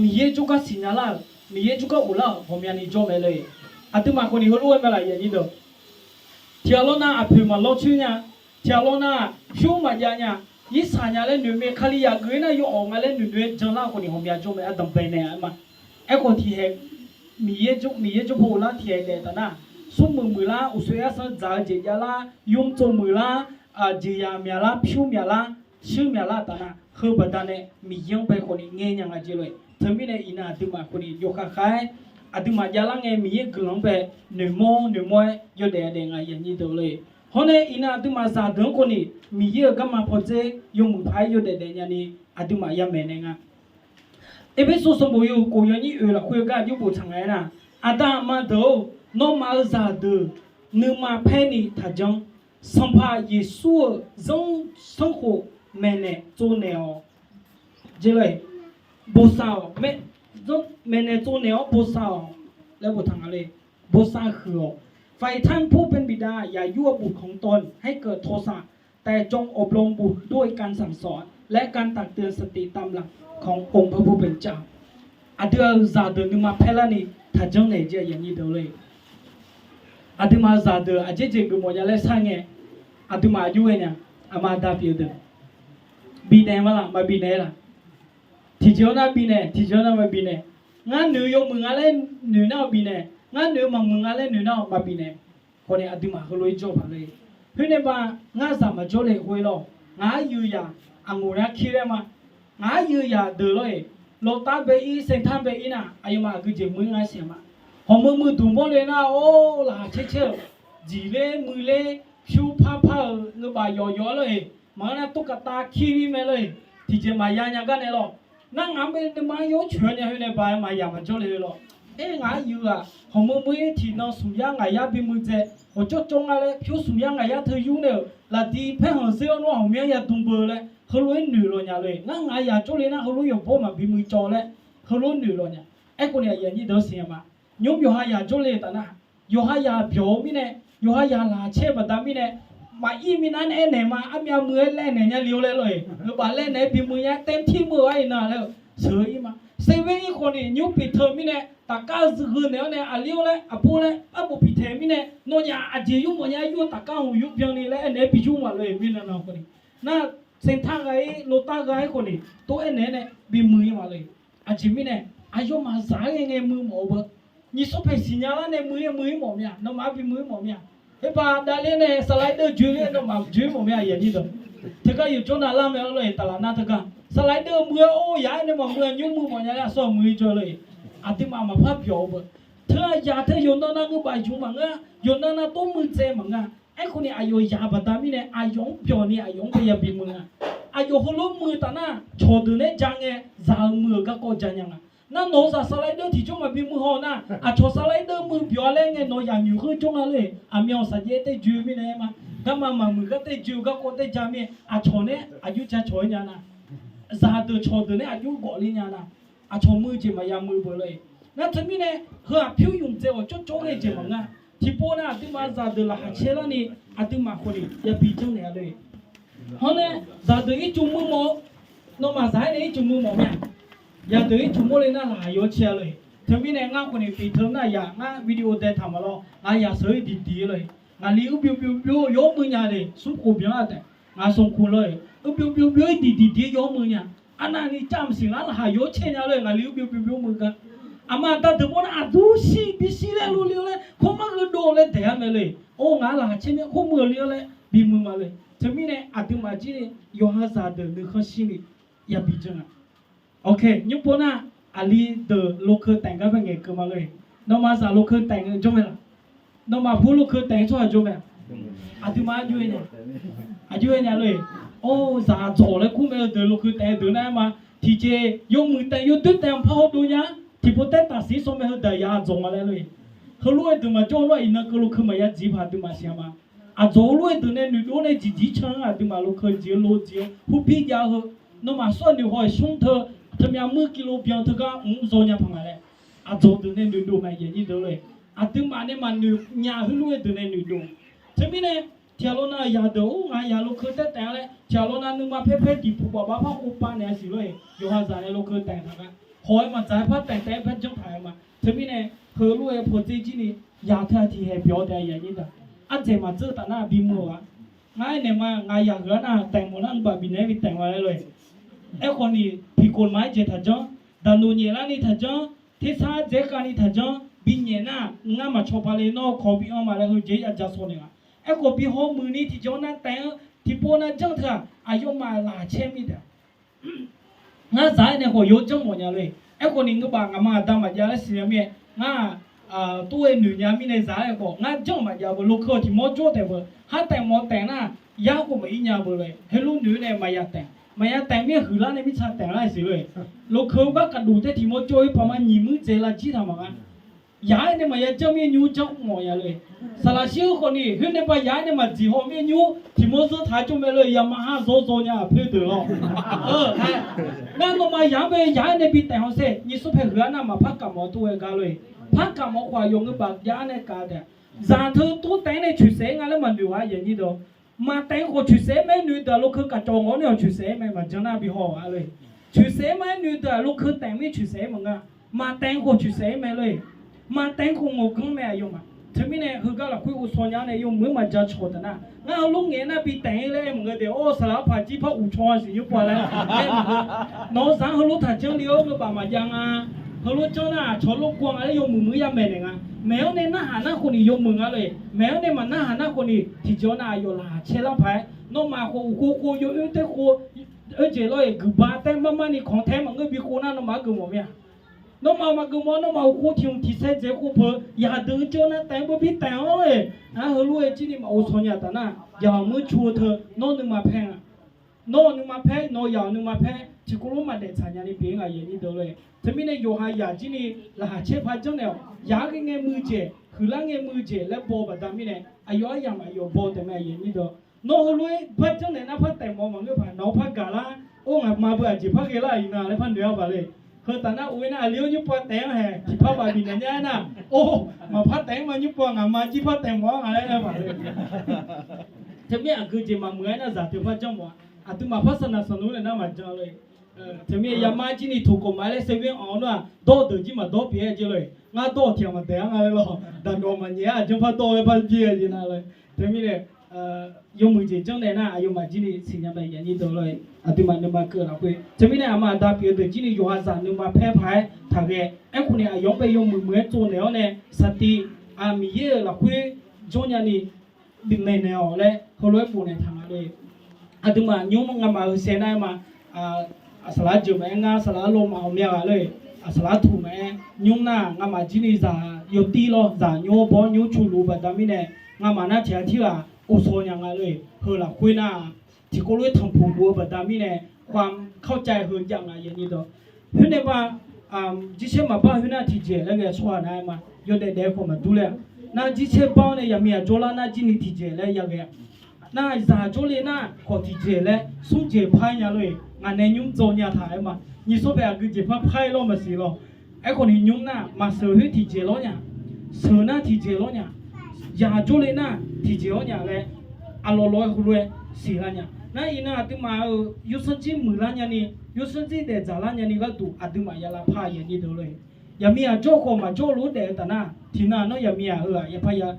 Miqyaer jawrgar siqnya lar-euq, Miqyaer jawrgar of lar-euq ghawqmyani jawr mae lor-eq. Aqduimaf khawf ni heulof-aer mae laf yaf nyir deuq. Tiqghaq lawr nar aqpoeq maqlawr coer nya, tiqghaq lawr nar pyur maqjav nya, irshaq nya laer noeq mae, Kalizaq geuf-ir nar yawawq nga laer noeqnoeq-aer janlar khawf ni ghawqmya jawr mae, ardanqbae naeq-a ma. Aerkhawf tiqkhaeq Miqyaer jawr, Miqyaer jawr paw of lar tiqkhaeq daef taf nar, smrmuiq muiqlar, uqsoer arsanr dzaq-eu jeq javlar, ymr tsov muiqlar, jeqzaq myaqlar, pyur myaqlar, shuir myaqlar taf nar, heu baqda nae Miqyaer-anr bae khawf ni ngaer nya nga jeq lor-eq. Teumirnae iqnan aqduimaf khawf ni yawkhav khav-aer, aqduimaf javlar ngae Miqyaer guiqlanq-anr bae noeqmawr noeqmawr-aer yawdaef daef nga yaf nyir deuq lor-eq. Hawr nae iqnan aqduimaf zaqdeuq-anr khawf ni Miqyaer-euq garma pawdzer yawmuiq paq-aer yawdaef daef nyani aqduimaf yamaeq naeq nga. Erpersu sanqbof yawhuiq khof yawnyir oeq lafkhoer gar aqjox boftaq nga aernar, aqda aqma deuq-or, nawmaf-euq zaqdeuq nuima paer ni taqjanr. Sanqpaq Yeqsur-euq zanrsanrkhof maeqnaeq tsovnaeq-awq. Jeq lor-eq, bosav-awq, maeqnaeq tsovnaeq-awr bosav-awq laer boftaq nga le. Bosav huiq-awq. ฝ่ายท่านผู้เป็นบิดาอย่ายั่วบุตรของตนให้เกิดโทสะ แต่จงอบรมบุตรด้วยการสั่งสอน และการตักเตือนสติตามหลักขององค์พระผู้เป็นเจ้า Aqdui-euq zaqdeuq nuima paer larni taqjanr naeq jeq yaf nyir deuq lor-eq. Aqduimaf zaqdeuq aqjeq jeq geufmawf nya laer sar ngae, aqduimaf aqjox ghae nya, aqma aqda pyeuf-eu deuq bifnaeq ma laq, maqbifnaeq-aer laq? Tiqjeq-anr nar bifnaeq, tiqjeq-anr nar maqbifnaeq. Ngar noeq-eu yawmuiq nga laer noeq nar-awq bifnaeq, ngar noeq-eu maqmuiq nga laer noeq nar-awq maqbifnaeq. Khawf ni aqduimaf heulof-aer jawr paq le. Khoernae ba, ngar zaq maqjawr le khoer lawr. Ngaq-aer yuif yaq aqngoq nar kir laer ma. Ngaq-aer yuif yaq deuq lawr-eq, lawqtav bae-ir saeqtav bae-ir nar aqyawfmaf aqgeujeq muiq-ir nga siq ma. Hawq meuq muiqduq mawrle nar-or, laqkhaq caer caer-euq, dziqler muiqler, pyur par par-euq ngeurbaf yawq yawq-ar lor-eq. Maqngeur nar ตุ๊กตา kir-ir mae lor-eq. tiqjeq maqya nya gar nae lawr. Nar ngaq-anr bae nuima-anr yawcoeq-aer nya khoer nae ba-aer maqya maqjawr le lawr. Aer ngaq-anr yuif-aq, hawq meuq meuq-ir tiqnan smq yar ngaq yar bimuiq dzae, hawq cawv cawv nga laer pyur smq yar ngaq yar teu yur nae-euq lafdi paerkhanq zeur-awr nawr aqmyanr yadm beu laer heulof-aer noeq lawq nya lor-eq. Ngar ngaq yaq jawrle nar heulof yawqbawr maqbi muiq cawv laer heulof noeq lawq nya. Aerkhawf ni aqyuif aqnyir deuq-eu siqnya ma. Nymr yawqha yaq jawrle taf nar, yawqha yaq byawq-eu mirnae, yawqha yaq laqkhaq caer baqda mirnae, maqir minav nae aernaeq ma, armyav muiq-aer laer naeq nya le-awr laer lor-eq. Ngeurbaf laer naeq-aer bimuiq nya tae tir muiq-eu ar iqnan laer-eu sheuq-eu ir ma. Server ir khawf ni nymr piqteu mirnae tafkar zeuq gheu naeq-awr nae aqli-awr laer aqbur laer arbof piqtaeq mirnae nawnyaf aqjeq yurmawf nya yur-eu tafkar hmq yur byanni laer aernaeq-aer bi yur ma lor-eq. Mirnan nan khawf ni nar, saenqtar gha-ir lotar gha-ir khawf ni tov aernaeq-aer nae bimuiq ir ma lor-eq. Aqjeq mirnae aqyawfmaf zaq-aer ngae muiq mawf-eu beu. Nyiq smr paeq siqnya lar nae muiq-ir muiq-ir mawf mir-a, nawmaf-anr bimuiq-ir mawf mir-a. Khoerpav davler nae saqlaq-aer deuv joe-ir nawmaf joe-ir mawf mir-a, aqyuif aqnyir deuq. Teugar yawqjawr navlar mae-awr lor-eq, taflaf nar teugar saqlaq-aer deuv muiq-aer or yaq-aer nae maqmuiq-a, nymr muiq mawf nya laer aqsur-aq muiq-ir jawr lor-eq. Aqduimaf maqpar byawq-eu beu. Teu aqyaq teu yawqnan nav ngeurbaf yuf maqngeur-a, yawqnan nav tov muiq dzae maqngeur-a. Aerkhawf ni aqyawf yaq baqda mirnae aqyawf-anr byawq ni aqyawf-anr bae yabi muiq nga. Aqyawf heulof muiq taf nar cawqdeuq nae ja ngae zaq-euq muiq-euq garkawv ja nya nga. Nar nawq-eu zaq saqlaq-aer deuv tiqjawr maqbi muiq haw nar, aqcawq saqlaq-aer deuv muiq byawq-a laer ngae nawq yaq nyoeq khoer jawr nga lor-eq. Aqmyan saqjaev-aer tae joe-eu mirnae aer ma. Garma maqmuiq gar tae joe-eu garkawv tae ja mir-a. Aqcawq nae aqjox ja cawq-aer nya nar, zaqdeuq cawqdeuq nae aqjox gawfle nya nar, aqcawq muiq-eu jeq maqya muiq beu lor-eq. Nar teumirnae heu-aq pyur ymq dzae-awq cawrcawr ghae jeq maqngeur-a. Tiqpov nar aqduimaf zaqdeuq laqkhaq caer larni aqduimaf khawf ni yabi janrnaeq-a lor-eq. Hawr nae zaqdeuq ircuf muiq mawf-eu, nawmaf zaq-aer nae ircuf muiq mawf mir-a. Yaqdeuq ircuf mawrle nar laqkhaq yaw caer-a lor-eq. Teumirnae ngar khawf ni piqteu nar yaq ngar video dae taq maqlawr, ngaq yaq sheuq-ir diqdiq-ir lor-eq. Ngaqli uibyov byov byov yawr muiq nya le, smrkhof byan-a taef. Ngaq sanqkhof lor-eq, uibyov byov byov-ir diqdiq diqdiq-ir yawr muiq nya. Arnavni cav maqsiq ngar laqkhaq yaw caer nya lor-eq, ngaqli uibyov byov byov muiq gar. Aqma aqda deuq mawr nar aqduq shir bishir laer lov le-awr laer, kawrmar gheudov laer daeq-a mae lor-eq. Or ngaq-anr laqkhaq caer mir-a, kawrmuiq-eu le-awr laer bimuiq ma lor-eq. Teumirnae aqduimaf jir ni yawqha zaqdeuq nuikhanr shirni yabi janr-a. Ok, nymr pov nar, aqli deuq lokeu taef gar bae ngaeqkeuv ma lor-eq. Nawmaf zaq lokeu taef-eu jawr mae laq? Nawmaf pu lokeu taef-eu tsawrhaq jawr mae-a? Aqduimaf aqjox-aer nya, aqjox-aer nya lor-eq. Or, zaq aqdzawq laer kur mae-eu deuq lokeu taef-eu deuq nar-aer ma. Tiqjeq yawmuiq taef yawdoer taef maqpar hawdov nya. Tiqpov taer tafsiq sanr mae heudeuq ya aqdzawq nga laer lor-eq. Heulof-aer deuq maqjawr-eu lor-aq, iqnan keuv lokeu maqya dziq paq aqduimaf siq-a ma. Aqdzawq heulof-aer deuq nae noeqdov nae dziqdzir can-anr aqduimaf lokeu dziq-eu lo dziq-eu hubir jav-eu heu, nawmaf sawr noeq haw-iq smr teu, teumyav muir kilo byan teugar mr zaw nya paq nga laer, aqdzawq deuq nae noeqdov mae, aqyuif aqnyir deuq lor-eq. Aqduimaf nae maqnoeq nya heulof-aer deuq nae noeqdov. Teumirnae tiqghaq lawnav yaq deuq-or, ngaq yaq lokeu taer taef-a laer tiqghaq lawnav nuima paer paer diqpuq baf bar par khov pav naeq-a siq lor-eq. Yawqha zaq nae lokeu taef taq gar haw-aer maqdzaq-aer par taef taef-aer par janr taq-aer ma. Teumirnae heulof-aer pawdzer jir ni yaq teu-aq tiqhaeq byawq-awr taef-a, aqyuif aqnyir deuq. Ardzaeq maqdzeur taf nar bimuiq-a. Ngar aernaeq ma, ngaq yaq geuq-ar nar taef mawf nar ngbaf bifnaeq-aer bi taef nga laer lor-eq. Aerkhawf ni, piqkoq ma-aer jeq taqjanr, daqnoq nyaef larni taqjanr, tersar dzaeq khavni taqjanr, binyaef nar ngar maqcawba le, nawr kawq bi anr ma laer heujeq-aer ya ja saw naeq nga. Aerkhawf bi hawmuiq ni tiqjawr nar taef-anr tiqpov nav janr teu-aq, aqyawfmaf laqkhaq caer mir taef. Ngar zaq-aer nae khawf yawjanr mawf nya lor-eq. Aerkhawf ni ngeur baf ngaqma aqda maqjav laer siqnya mir-aer ngar-aq, tov-aer noeq nya mirnae zaq-aer khawf ngar janr maqjav beu, lokeu-awq tiq mawr jawr taef beu, har taef mawf taef nar, yar khawf maqir nya beu lor-eq. Heulof noeq-eu nae maqya taef, maqya taef mir-aer huiqlar nae mirtsa taef lar siq lor-eq. Lokeu-eu gar kaqduq taer tiq mawr jawr-ir paq ma nyiq muir dzaeq lar jir taq maqnga. Yaq-aer nae maqya janr mir-aer nymr janr mawf nya lor-eq. Saqlaq shir-eu khawf ni khoer nae ba yaq-aer nae maqdziq haw mir-aer nymr tiq mawr zanr taq-aer jawr mae lor-eq. Yamaha zawr zaw nya aqpoer deuq lawr. Ngar nawmaf yaq-anr bae yaq-aer nae bi taef haw saer, nyiq smr paeq huiq-ar nar maqpar kaq mawf-eu tov-aer gar lor-eq. Par kaq mawf khawf aqyawf ngeur baf jav-ar nae kaq taef. Zaq teu tov taef-aer nae coeqsaef-aer nga laer maqnoeq-a, aqyuif aqnyir deuq. Maqtaef-eu khawf coeqsaef-aer mae noeq deuq-aq, lokeu kaq cawq ngawr nae-awq coeqsaef-aer mae, maqjan nar bi haw-aq lor-eq. Coeqsaef-aer mae noeq deuq-aq, lokeu taef mir coeqsaef-aer maqngeur-a. Maqtaef-eu khawf coeqsaef-aer mae lor-eq. Maqtaef-eu khawf ngawq ganr mae aqyawfmaf. Teumirnae heugar lafkhoer ghovshaw nya-ar nae yawmuiq-aer maqja cawq taf nar, ngar heulof ngaeq-aer nar bi taef-ir laer aer maqngeur de, or saqlaq-anr paq jir par uq caw-a siq nymr pov-a laer aer maqngeur. Nawq-eu zaq-anr heulof taq janr le-awr ngeur baf maqjav nga. Heulof janr nar aqcawq lof guv nga laer yawmuiq muiq-aer ya maeqnaeq nga. Maeq-anr nae narhaq nar khawf ni yawmuiq nga lor-eq. Maeq-anr nae maqnarhaq nar khawf ni tiqjeq-awr nar aqyawf laqkhaq caer lar paq-aer nawmaf khawf uqkhov khov yawoer taer khov, oerjeq lawr-eq guiqba taer mar mar ni kanq taer maqngeur bi khov nar nawmaf-anr geufmawf mir-a. Nawmaf maqgeufmawf, nawmaf uqkhov tiq hmq tiq sae dzaeq khov peuq yaqdeuq-eu jawr nar taef-aer beu bi taef-awr lor-eq. Ngar heulof-aer jir ni maqghovshaw nya taf nar, yamq muir cu-eu teu nawr nuima paer nga. Nawr-euq nuima paer, nawq-eu yaq-euq nuima paer tiqkawv lof maqdaef tsaq nya ni pyeuf-ir nga, aqyuif aqnyir deuq lor-e. Teumirnae yawqha yaq jir ni laqkhaq caer par janrnaeq-awq. Yaq-aer ghae ngae muiq jeq, huiqlar ngae muiq jeq laer baw-eu baqda mirnae, aqyawf aryamq aqyawf baw taef mae, aqyuif aqnyir deuq. Nawr heulof-aer par janrnaeq nar par taef mawf-eu maqngeur paq, nawq-anr par gaqlar, or ngaqma beu aqjeq par ghae lar-euq iqnan laer par noeq-awr baq le. Heu taf nar of-aer nar aqli-awr nymr pov taef-anr haeq tiqpar baf bifnaeq nya-aer nar, or, maqpar taef-anr ma nymr pov ngaqma jir par taef mawf-anr nga laer aer baq le. Teumir aqgeu jeq maqmuiq-aer nar zaq teu par janr mawf-a. Aqduimaf par saqnaq sanqnmr nae nar maqjan lor-e. Teumir yamar jir ni toqkawv maqaer laer seven anq-awr nar-aq, dawr-eu deuq jir maqdawr pyeuf-aer jeq lor-e. Ngar dawr-awq tiq ghaq maqdaef-anr nga laer lawr. Daqnawq maqnyaef-aer aqjanr par dawr-aer par jir-a jeq nar lor. Teumirnae yawmuiq jeq janrnaeq nar aqyawfmaf jir ni siqnya mae, aqyuif aqnyir deuq lor-e. Aqduimaf nuima keuv lafkhoer teumirnae aqma aqda pyeuf-eu deuq jir ni yawqha zaq nuima paer paq-aer taqghae. Aerkhawf ni aqyawf-anr bae yawmuiq muiq-aer tsovnaeq-awr nae saqtiv-aq Miqyaer-euq lafkhoer janrnya ni bifnaeq naeq-awq laer heulof-aer bofnaeq taq nga lor-e. Aqduimaf nymr ngamaf-euq saev nar-aer ma. Aqsaqlar jeuq maqaer, ngar saqlar lawmaf ghawqmya ghaq lor-e. Aqsaqlar tuq maqaer, nymr nar ngamaf jir ni zaq yawtir lawr, zaq nymr-awr baw-awr nymr cu luf-eu baqda mirnae, ngamaf nar tiq ghaq tirghaq ovsaw nya nga lor-e. Heu lafkhoer nar-aq, tiqkawv lof-aer tanqpuq luf-eu baqda mirnae, ความเข้าใจ heu jav nga, aqyuif aqnyir deuq. Khoernae ma, jirsaer maqbar khoer nar tiqjeq laer ghae tsawrhaq nar-aer ma. Yawdaef daef-eu khawf maqdur ler-a. Nar jirsaer bar-awr nae yaqmiq aqjawr lar nar jir ni tiqjeq laer ya ghae-a. Nar zaq jawrle nar khawf tiqjeq laer smr jeq par nya lor-e. Ngaq nae nymr dzaw nya taq-aer ma. Nyiq sawr paeq aqgeu jeq par par-ir lawr maqsiq lawr. Aerkhawf ni nymr nar maqseuq khoer tiqjeq lawr nya. Seuq nar tiqjeq lawr nya. Zaq jawrle nar tiqjeq-awr nya laer aqlawq lawq-aer heulof-aer siqlar nya. Nar iqnan aqduimaf-euq yawsanr jir muiqlar nyani, yawsanr jir daefdzaq lar nyani gharduq aqduimaf ya lavpar, aqyuif aqnyir deuq lor-e. Yaqmiq aqjawr khawf maqjawr lof-aer daef-eu taf nar, tiqnan nawr yaqmiq-aq heu-aq ya par ya,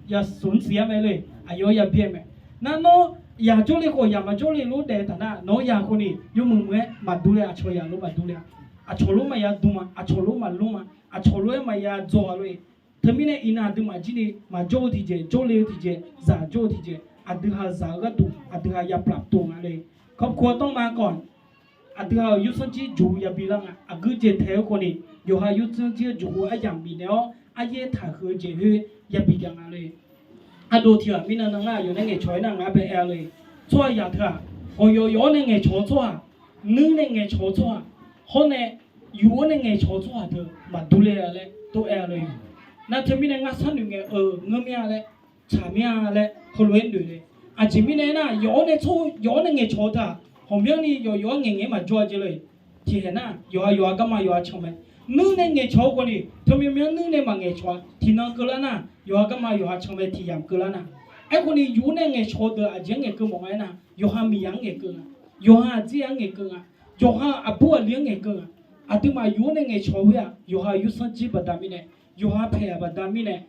ya smq siq-ar mae lor-e. Aqyawf-anr ya byaer mae. Nar nawr yaq jawrle khawf yaq maqjawr le lof-aer daef-eu taf nar, nawq-anr ya khawf ni yawmuiq muiq-aer maqdur ler, aqcawq yaq lof maqdur ler-a. Aqcawq lof maqya dm-a, aqcawq lof maqlmr-a, aqcawq lof-aer maqya dzaw-a lor-e. Teumirnae iqnan aqduimaf jir ni maqjawr-eu tiqjeq, jawrle-eu tiqjeq, zaq jawr-eu tiqjeq, aqdui ha zaq-eu gharduq aqdui ha ya ปรับตัว nga lor-e. ครอบครัวต้องมาก่อน. Aqdui ha-euq yawsanr jir juq yabi lar nga. Aqgeu jeq taeq-eu khawf ni yawqha yawsanr jir-eu juq hu aryamq bifnaeq-awr aryaer taqhuiq-eu jeq khoer yabi jav nga lor-e. Ardov tiq ghaq mirnan nan ngar aqyawf nae ngaeqcawq-aer nar ngar bae aer-a lor-e. Tsawrhaq yaq teu-aq, ghawqyawq yawq-awr nae ngaeqcawq-eu tsawrhaq, nuir nae ngaeqcawq-eu tsawrhaq, hawr nae yuf-awr nae ngaeqcawq-eu tsawrhaq deuq maqdur ler-a laer tov aer-a lor-e. Nar teumirnae ngar sharnoeq ngae-eu ngeurmya laer, tsaqmya laer heulof-aer noeq le. Aqjeq mirnae aernar, yawq-awr nae tsawr, yawq-awr nae ngaeqcawq-eu teu-aq, ghawqmyanrni yawq yawq-anr ngaeqngaeq-aer maqjawr-a jeq lor-e. Tiqkhaeq nar, yawqha yawqha garma yawqha can mae. Nuir nae ngaeqcawq-eu khawf ni teumyanr myanr nuir nae maqngaeqcawq-a. Tiqnan keuvlar nar, yawqha garma yawqha can mae, tiq yamq keuvlar nar. Aerkhawf ni yuf-awr nae ngaeqcawq-eu deuq aqjeq-anr ngaeqkeuv mawf nga aernar, yawqha miqyaq-anr ngaeqkeuv nga, yawqha aqdir-anr ngaeqkeuv nga, yawqha aqbur aqli-anr ngaeqkeuv nga. Aqduimaf yuf-awr nae ngaeqcawq khoer-aq, yawqha yawsanr jir baqda mirnae, yawqha paeq-aq baqda mirnae,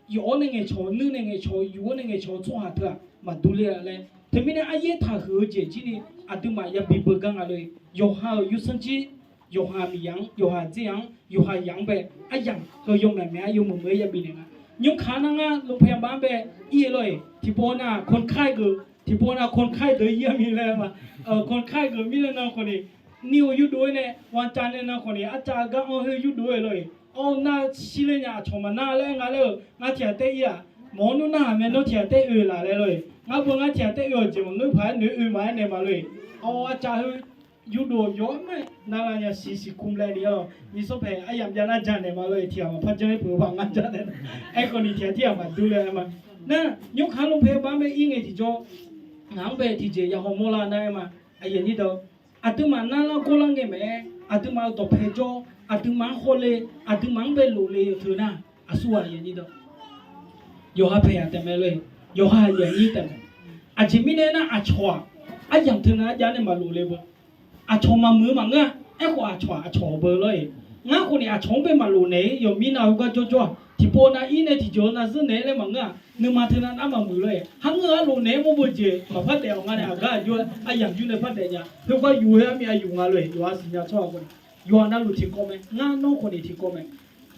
yawq-awr nae ngaeqcawq-eu, nuir nae ngaeqcawq-eu, yuf-awr nae ngaeqcawq-eu tsawrhaq teu-aq maqdur ler-a laer, teumirnae aryaer taqhuiq-eu jeq jir ni aqduimaf yabi beugar nga lor-e. Yawqha-euq yawsanr jir, yawqha miqyaq-anr, yawqha aqdir-anr, yawqha yaq-anr bae aryamq heu yawmaeq maeq-aer yawmuiq muiq-aer yabi naeq nga. Nymrkaq nar ngar โรงพยาบาล bae ir-eu lor-e. Tiqpov nar คนไข้ geuf, tiqpov nar คนไข้ deuq ir-a mir laer ma. คนไข้ geuf mirnae nan khawf ni, nir-eu yurdov-aer nae วันจันทร์ nae nan khawf ni arcav gar-anr khoer yurdov-aer lor-e. Awr nar shir ler nya, aqcawq maqnar laer nga laer-eu ngar tiq ghaq taef ir-aq. Mawq-awr nmr narhaq mae, nawr tiq ghaq taef oe laf laer lor-e. Ngar beu ngar tiq ghaq taef oe-awq jeq maqngeur paq-aer noeq oe maqaer naeq ma lor-e. Awr arcav khoer yurdov yawr-aer nar la nya siq siq คุม laer ni-a lor. Nyiq sawr paeq aryamq jav nar ja naeq ma lor-e, tiq ghaq maqpar janr-aer peuq-eu paq ngar ja naeq. Aerkhawf ni tiq ghaq tirghaq maqdur laer aer ma. Nar nymrkaq โรงพยาบาล bae ir ngae tiqjawr, ngaq-anr bae tiqjeq ya hawmawr lar nar-aer ma. Aqduimaf narlar gawrlar ngae maeq-aer, aqduimaf-euq dawqpae jawr, aqduimaf-anr hawle, aqduimaf-anr bae lofle-eu teu nar, aqsurghaq aqyuif aqnyir deuq, yawqha paeq yaq taef mae lor-e. Yawqha aqyuif aqnyir taef mae. Aqjeq mirnae aernar, aqcawq-aq, aryamq teu nar arjav nae maqlofle beu. Aqcawq maqmuiq-eu maqngeur-a. Aerkhawf aqcawq-aq, aqcawq-eu beu lor-e. Ngar khawf ni aqcawq-anr bae maqlof naeq-ir yawqmir nav heugar jawrjawr-aq, tiqpov nav ir nae tiqjawq nav zeur naeq-aer laer maqngeur-aq, nuima teu nav nar maqmuiq lor-e. Harngeur-a lof naeq-aer mawr beu jeq maqpar daef-awq nga nae, aqgar aqjox-aer aryamq yur nae par daef nya. Heugar yuf-eu armyav yuf nga lor-e. Yawqha siqnya tsawrhaq khawf ni, yawqha navluf tiqkawv mae. Ngar nawr khawf ni tiqkawv mae.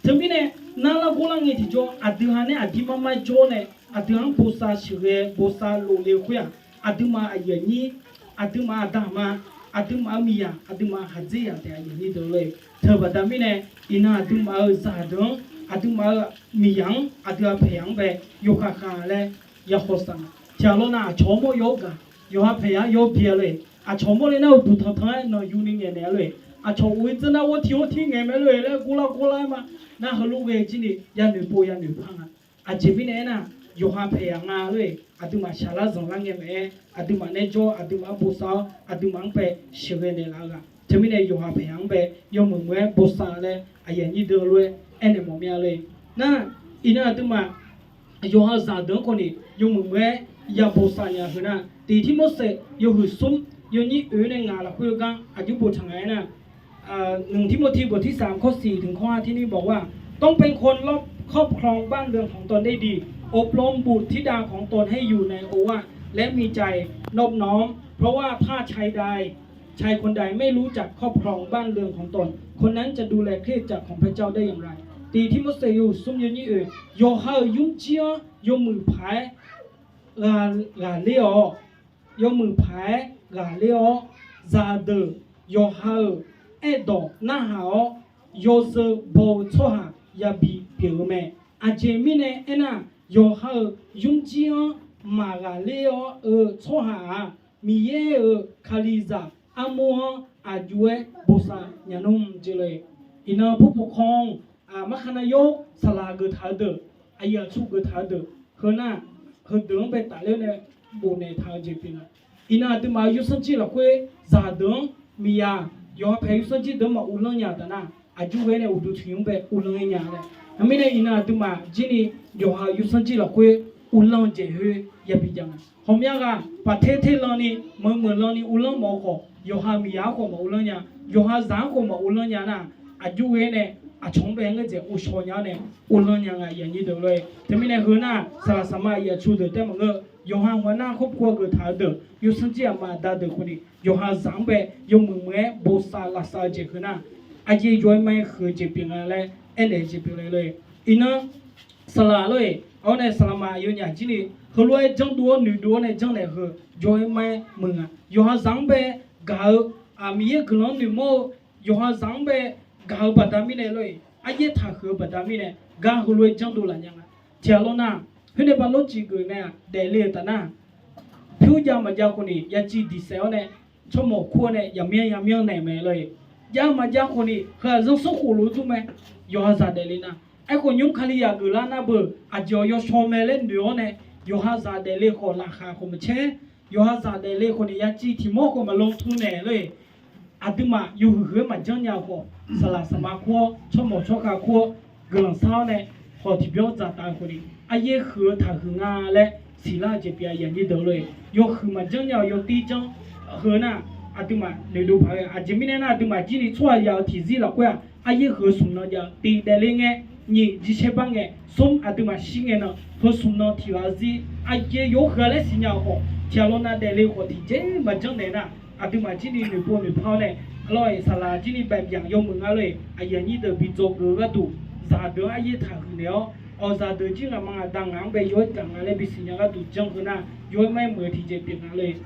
Teumirnae, narlar gawrlar ngae tiqjawr, aqdui ha nae aqdir marmar jawr nae, aqdui-anr bosav sheuqghae bosav lofle-eu khoer-aq, aqduimaf aqyuif aqnyir, aqduimaf aqda aqma, aqduimaf-eu miqyaq, aqduimaf haqdzer yaq taef aqyuif aqnyir deuq lor-e. Teubaqda mirnae, iqnan aqduimaf-euq zaqdeuq-anr, aqduimaf-euq miqyaq-anr, aqdui ha paeq yaq-anr bae yawkhav khav laer ya hawsav ma. Tiqghaq lawr nav aqcawq-anr mawr yaw-awr gaq, yawqha paeq yaq-anr yaw bi-a lor-e. Aqcawq mawrle nar uqduq tanqtanq-aer nanqyuni ngaeqnaeq-a lor-eq. Aqcawq of-ir dzeur nar ghawrtiq ghawrtiq ngaeq mae lor-eq laer gurlar gurlar-aer ma. Nar heulof ghae jir ni yannoeq pov yannoeq par nga. Aqjeq mirnae aernar, yawqha paeq yaq nga lor-eq. Aqduimaf shaqlar zanqlar ngae maqaer, aqduimaf nae jawr, aqduimaf-anr bosav-awr, aqduimaf-anr bae sheuqghae naeqlaf-eu ghaq. Teumirnae yawqha paeq yaq-anr bae yawmuiq muiq-aer bosav laer aqyuif aqnyir deuq lof-aer aernaeq mawf mir-a lor-eq. Nar, iqnan aqduimaf yawqha-eu zaqdeuq-anr khawf ni yawmuiq muiq-aer ya bosav nya heu nar, tiq Tirmorseq yawhuiq smr yawnyir oeq nae ngaq lafkhoer-eu gar aqjox boftaq nga aernar, หนึ่ง Timothy บทที่สาม ข้อสี่ ถึงข้อห้า ที่นี่บอกว่า ต้องเป็นคนครอบครองบ้านเรือนของตนได้ดี อบรมบุตรธิดาของตนให้อยู่ในโอวาทและมีใจนอบน้อม เพราะว่าถ้าชายใด ชายคนใดไม่รู้จักครอบครองบ้านเรือนของตน คนนั้นจะดูแลคริสตจักรของพระเจ้าได้อย่างไร Tiq Tirmorseq yawhuiq smr yawnyir oeq, yawqha-euq nymrjir-anr yawmuiq paq-aer ghaq ler-awq. Yawmuiq paq-aer ghaq ler-awr, zaqdeuq yawqha-euq aerdawq narhaq-awr, yawzeu baw-eu tsawrhaq yabi pyeuf-eu mae. Aqjeq mirnae aernar, yawqha-euq nymrjir-anr maqghaq ler-awr-eu tsawrhaq-aq, Miqyaer-euq Kalizaq armur-anr aqjox-aer bosav nya nmr jeq lor-eq. Iqnan ผู้ปกครอง markana yawr saqlaq geuf taq-eu deuq, aqyuif aqtsu geuf taq-eu deuq, heu nar, heudeuq-anr bae tafler-awr nae bofnaeq taq-eu jeq pyeuf nga. Iqnan aqduimaf-euq yawsanr jir lafkhoer zaqdeuq-anr miqyaq yawqha paeq yawsanr jir deuq-anr maq uvlanr nya-eu taf nar, aqjox ghae nae uqduq tiq nymr bae uvlanr-aer nya laer. Teumirnae iqnan aqduimaf jir ni yawqha-euq yawsanr jir lafkhoer uvlanr-eu jeq khoer yabi jav nga. Ghawqmya ghaq paqter terlanni meuq meuq lanni uvlanr mawf-eu khawf, yawqha miqyaq-anr khawf maq uvlanr nya, yawqha zaq-anr khawf maq uvlanr nya nar, aqjox ghae nae aqcawq-anr bae ngeur dzaeq ghovshaw nya-awr nae uvlanr nya nga aqyuif aqnyir deuq lor-eq. Teumirnae heu nar, saqlaq saqma aqyuif aqtsu deuq taef maqngeur, yawqha hawq-aer nar ครอบครัว geuf taq-eu deuq, yawsanr jir aqma aqda deuq khawf ni yawqha zaq-anr bae yawmuiq muiq-aer bosav lavsav-eu jeq heu nar, aqjeq yawq-aer ma-aer huiq-eu jeq pyeuf nga laer aernaeq-eu jeq pyeuf le lor-eq. Iqnan saqlaq lor-eq, awr nae saqlaqma yawnyaf jir ni heulof-aer janrdov-awr noeqdov-awr nae janrnaeq heu yawq-aer ma-aer muiq nga. Yawqha zaq-anr bae gaq-eu, Miqyaer guiqlanq-anr noeqmawr-eu, yawqha zaq-anr bae gaq-eu baqda mirnae lor-eq, aryaer taqhuiq-eu baqda mirnae gar heulof-aer janrdov laf nya nga. Tiqghaq lawr nar, khoer nae ba lawr cif geuf nae-aq daefle-euq taf nar, pyur jav maqjav khawf ni yaciv diq saef-awr nae, tsawrmawq kur-awr nae yamyanr yamyanr naeq mae lor-eq. Jav maqjav khawf ni heu-aq zanrsanrkhof lof-aer dur mae. Yawqha zaq daefle nar, aerkhawf nymr Kalizaq geuflar nar beu aqjeq-awq yawshaw mae laer noeq-awr nae, yawqha zaq daefle khawf laqkhaq khawf maqcaer, yawqha zaq daefle khawf ni yaciv tiq mawr khawf maqlan tmr naeq lor-eq. Aqduimaf yawhuiq huiq-aer maqjanr nya-eu khawf, saqlaq saqma kur-awr tsawrmawq tsawrkhav kur-awr guiqlanq sar-awr nae, khawf tiqbyan dzaqtaf-eu khawf ni aryaer huiq-eu taqhuiq nga laer siqlar-eu jeq pyeuf-a aqyuif aqnyir deuq lor-eq. Yawhuiq maqjanr nya-awq yawtir janr heu nar, aqduimaf noeqdov paq-aer aqjeq mirnae nar aqduimaf jir ni tsawrhaq yaf-euq tiqzir lafkhoer-aq aryaer huiq-eu smq nan jav-eu tiv daefle ngae, nyiq jicaer bar ngae, smr aqduimaf shir ngae nan heu smq nan tiq ghaq zir aryaer yawhuiq-a laer siqnya-euq khawf, tiqghaq lawr nav daefle khawf tiqjeq maqjanr naeq nar, aqduimaf jir ni noeqpov noeqpar-awr nae, lor-eq saqlaq jir ni baeq byaq yawmuiq nga lor-eq, aqyuif aqnyir deuq bi dzawgeuf-eu gharduq, zaqdeuq-anr aryaer taqhuiq naeq-awr, awq zaqdeuq jir ngaqma ngaqda ngaq-anr bae yaw-aer gaq nga laer bisiq nya gharduq janr heu nar, yawr-aer ma-aer muiq-eu tiqjeq pyeuf nga lor-eq.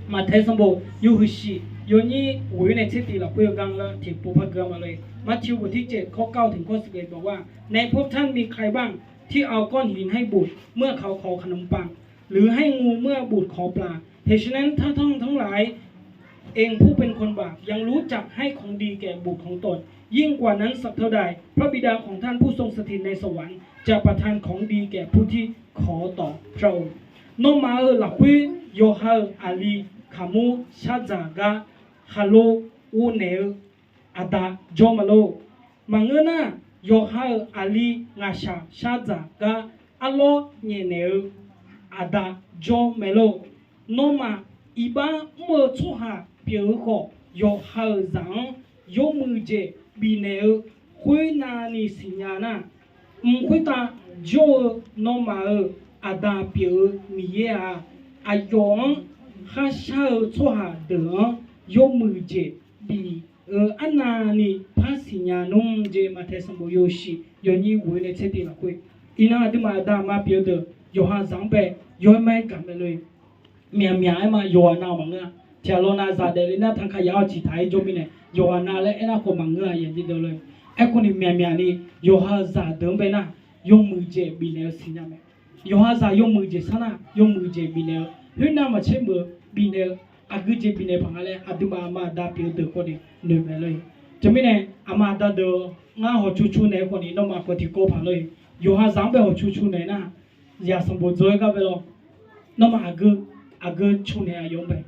Maqtaeq sanqbof yawhuiq shiq yawnyir ghof-ir nae tser tiv lafkhoer-eu gar lar tiqpov par gui-a ma lor-eq. มัทธิวบทที่เจ็ด ข้อเก้า ถึงข้อสิบเอ็ด บอกว่า ในพวกท่านมีใครบ้างที่เอาก้อนหินให้บุตร เมื่อเขาขอขนมปัง หรือให้งูเมื่อบุตรขอปลา เหตุฉะนั้นถ้าท่านทั้งหลายเองผู้เป็นคนบาปยังรู้จักให้ของดีแก่บุตรของตน ยิ่งกว่านั้นสักเท่าใด พระบิดาของท่านผู้ทรงสถิตในสวรรค์จะประทานของดีแก่ผู้ที่ขอต่อพระองค์ Nawmaf-euq lafkhoer yawqha-euq aqli kaqmur shardzaq gar khaqlo ghov naeq-eu aqda jawr ma lor. Maqngeur nar, yawqha-euq aqli ngaqshaq shardzaq gar arlawr nyaef naeq-eu aqda jawr mae lor. Nawmaf iqbax mr-eu tsawrhaq pyeuf-eu khawf, yawqha-euq zaq-anr yawmuiq jeq bifnaeq-eu khoernav ni siqnya nar, mq khoertav jawr-eu nawmaf-euq Aqda pyeuf-eu Miqyaer-aq, aqyawf-anr kharshar-eu tsawrhaq deuq-anr yawmuiq jeq bif-eu arnavni par siqnya nmr jeq. Maqtaeq sanqbof yawhuiq shiq yawnyir ghof-ir nae tser tiv lafkhoer, iqnan aqduimaf aqda aqma pyeuf-eu deuq yawqha zaq-anr bae yawr-aer ma-aer gaq mae lor-eq. Myaqmyaq-aer ma yawqghaq nav-awq maqngeur-a. Tiqghaq lawnav zaq daefle nar tanqkaq yaf-awr ciqtaq-aer jawr mirnae yawqghaq nav laer aernar khawf maqngeur-a yaqnyir deuq lor-eq. Aerkhawf ni myaqmyaq ni yawqha-euq zaqdeuq-anr bae nar yawmuiq jeq bifnaeq-eu siqnya mae. Yawqha zaq yawmuiq jeq sar nar yawmuiq jeq bifnaeq-eu, khoernav maqtser meuq-eu bifnaeq-eu aqgeu jeq bifnaeq paq nga laer aqduimaf aqma aqda pyeuf-eu deuq khawf ni noeq mae lor-eq. Teumirnae aqma aqda deuq ngar hawqcu cu naeq-eu khawf ni nawmaf khawf tiqkawv paq lor-eq. Yawqha zaq-anr bae hawqcu cu naeq nar, zaq sanqbof dzaw-aer gar bae lawr. Nawmaf aqgeu, aqgeu cu naeq aqyawf-anr bae.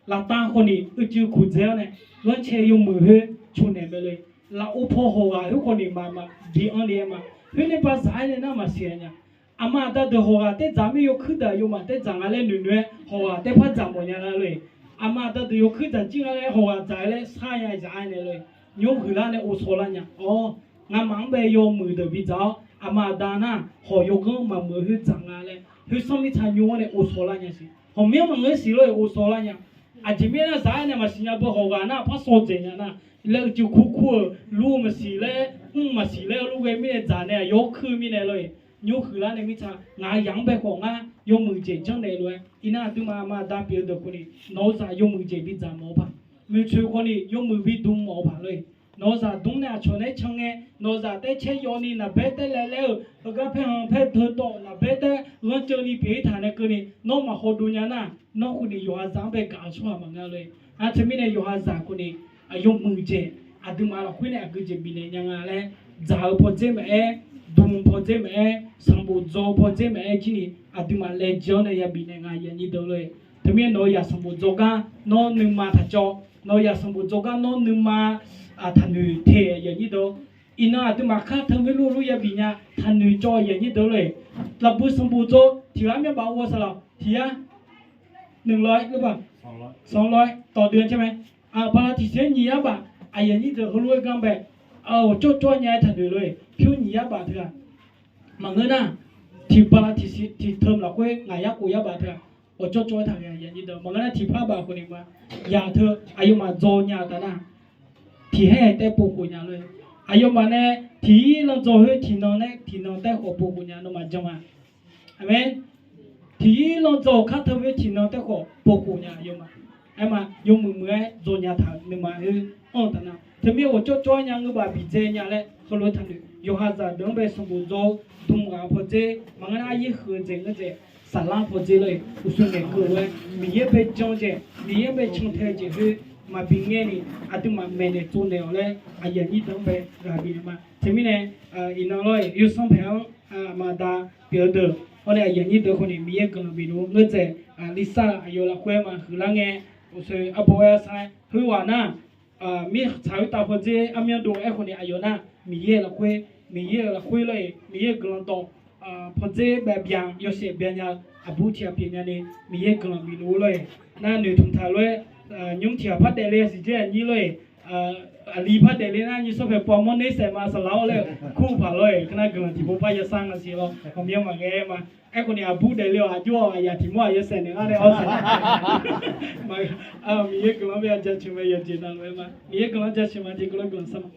Laftav khawf ni uicuiv kuqdzae-awr nae ghanrcae yawmuiq khoer cu naeq mae lor-eq. Lafov paw hawq ghaq khoer khawf ni maqmaq bi anr le-aer ma. Khoer nae ba zaq-aer nae nar maqsiq-a nya. Aqma aqda deuq hawq ghaq taer dzaq mir yawkuir deuq aqyawfmaf taer dzaq nga laer noeqnoeq-aer hawq ghaq taer par dzaq mawf nya la lor-eq. Aqma aqda deuq yawkuir dzaq jir nga laer hawq ghaq dzaq-aer laer sar nya zaq-aer nae lor-eq. Nymr huiqlar nae ovshaw lar nya. Awr, ngamaf-anr bae yawmuiq deuq bi dzaq-awr aqma aqda nar hawq yawganr maqmuiq-eu khoer dzaq nga laer khoer sanr mirtsa nymr-anr nae ovshaw lar nya siq. Hawq myanr maqngeur siq lor-eq ovshaw lar nya. Aqjeq mirnae nar zaq-aer nae maqsiq nya beu hawq ghaq nar par sawv dzaeq nya nar, laer uicuiv kur kur-euq lur-eu maqsiq laer mr maqsiq laer-eu lur ghae mirnae dzaq nae aqyawf-anr kuir-eu mirnae lor-eq. Nymr huiqlar nae mirtsa ngaq-euq yaq-anr bae khawf ngar yawmuiq jeq janrnaeq lof-aer iqnan aqduimaf aqma aqda pyeuf-eu deuq khawf ni nawq-eu zaq yawmuiq jeq bi dzaq mawf-eu paq. Maeqtsoeq khawf ni yawmuiq bi dm mawf-eu paq lor-eq. Nawq-eu zaq dm nae aqcawq nae cangae nawq-eu zaq taer caer yawf ni naqbaer taer laev laer-euq heugar paer han paer deutawv naqbaer taer ghanrceuv ni pyeuf-ir taq nae keuvni nawr maqhaw dov nya nar, nawr khawf ni yawqha zaq-anr bae gaq-eu tsawrhaq maqngeur lor-eq. Nar teumirnae yawqha zaq khawf ni yawmuiq jeq aqduimaf lafkhoer nae aqgeu jeq bifnaeq nya nga laer, dzaq-eu pawdzer maqaer, dm pawdzer maqaer, sanqbof dzaw-eu pawdzer maqaer jir ni aqduimaf laejae-awr nae yabif naeq nga aqyuif aqnyir deuq lor-eq. Teumirnae nawq-eu yaq sanqbof dzaw gar nawr nuima taq cawv, nawq-eu yaq sanqbof dzaw gar nawr nuima taqnoeq te aqyuif aqnyir deuq. Iqnan aqduimaf kar teu maerlur lur yabif nya taqnoeq cawv aqyuif aqnyir deuq lor-eq. Lafbui sanqbof dzaw tiq ghaq myanr baf ghovsaq laf tiq yar, nuiq lof-aer sanq lof-aer tawq dui-a caer mae. Bala tiqsiq-aer nyiq yar baf aqyuif aqnyir deuq heulof-aer gar bae, awqcawv cawv nya-aer taqnoeq lor-eq. Pyur nyiq yar baf teu-aq, maqngeur nar, tiq bala tiqsiq tiq teu lafkhoer ngaq yar khof yar baf teu-aq, awqcawv cawv-aer taqghae aqyuif aqnyir deuq. Maqngeur nar tiq par baf khawf ni ma, yaq teu aqyawfmaf dzaw nya-eu taf nar, tiq haer taer pov khof nya lor-eq. Aqyawfmaf nae tiq ir lan dzaw khoer tiq nan nae tiq nan taer khawf pov khof nya nawmaf jan ma. Aqmeq. Tiq ir lan dzaw-euq kar teu khoer tiq nan taer khawf pov khof nya aqyawfmaf. Aerma yawmuiq muiq-aer dzaw nya taq-euq nuima khoer anr-eu taf nar, teumir awqcawv cawv-aer nya ngeur baf bidzae nya laer heulof-aer taqnoeq. Yawqha zaqdeuq-anr bae sanqbof dzaw-eu dm ghaq-eu pawdzer maqngeur nar aryaer huiq-eu dzaeq ngeur dzaeq saflar pawdzer lor-eq. Uqshoe ngaeqkeuv lof-aer Miqyaer bae jan-eu jeq Miqyaer-anr bae cantae-eu jeq khoer maqbi ngaer ni aqduimaf maeqnaeq tsovnaeq-awq laer aqyuif aqnyir deuq-anr bae ghaq bifnaeq ma. Teumirnae iqnan lor-eq yawsanr paeq-anr aqma aqda pyeuf-eu deuq hawr nae aqyuif aqnyir deuq khawf ni Miqyaer guiqlanq bif luf ngeur dzaeq. Lisa aqyawf lafkhoer ma huiqlar ngae, uqshoe arbawr-aer sar-aer khoerghaq nar mirtsaq khoertav pawdzer armyanr dov aerkhawf ni aqyawf nar Miqyaer-euq lafkhoer, Miqyaer-euq lafkhoer lor-eq Miqyaer-euq guiqlanq dawq pawdzer bae byan yawshaef byan nya-eu aqbur tiq ghaq pyeuf nya ni Miqyaer guiqlanq bif luf lor-eq. Nar noeqtmq taq lof-aer nymr tiq ghaq par daefle siqjer aqnyir lor-eq. Aqli par daefle nar nyiq sawr paeq pov mawr ner saef ma saqlaq-awr laer-eu kur paq lor-eq. Keunar guiqlanq tiqpov par yasar nga siq lawr. Ghawqmyanr maqghae-aer ma. Aerkhawf ni aqbur daefle-awq aqjox-awq aqyaf tiq mawr aqyawf saef naeq lar nae awr saef. Miqyaer guiqlanq-anr bae jaceuq mae yawqjeq navluf-aer ma. Miqyaer guiqlanq-anr jaceuq ma tiqkawv lof guiqlanq sar ma.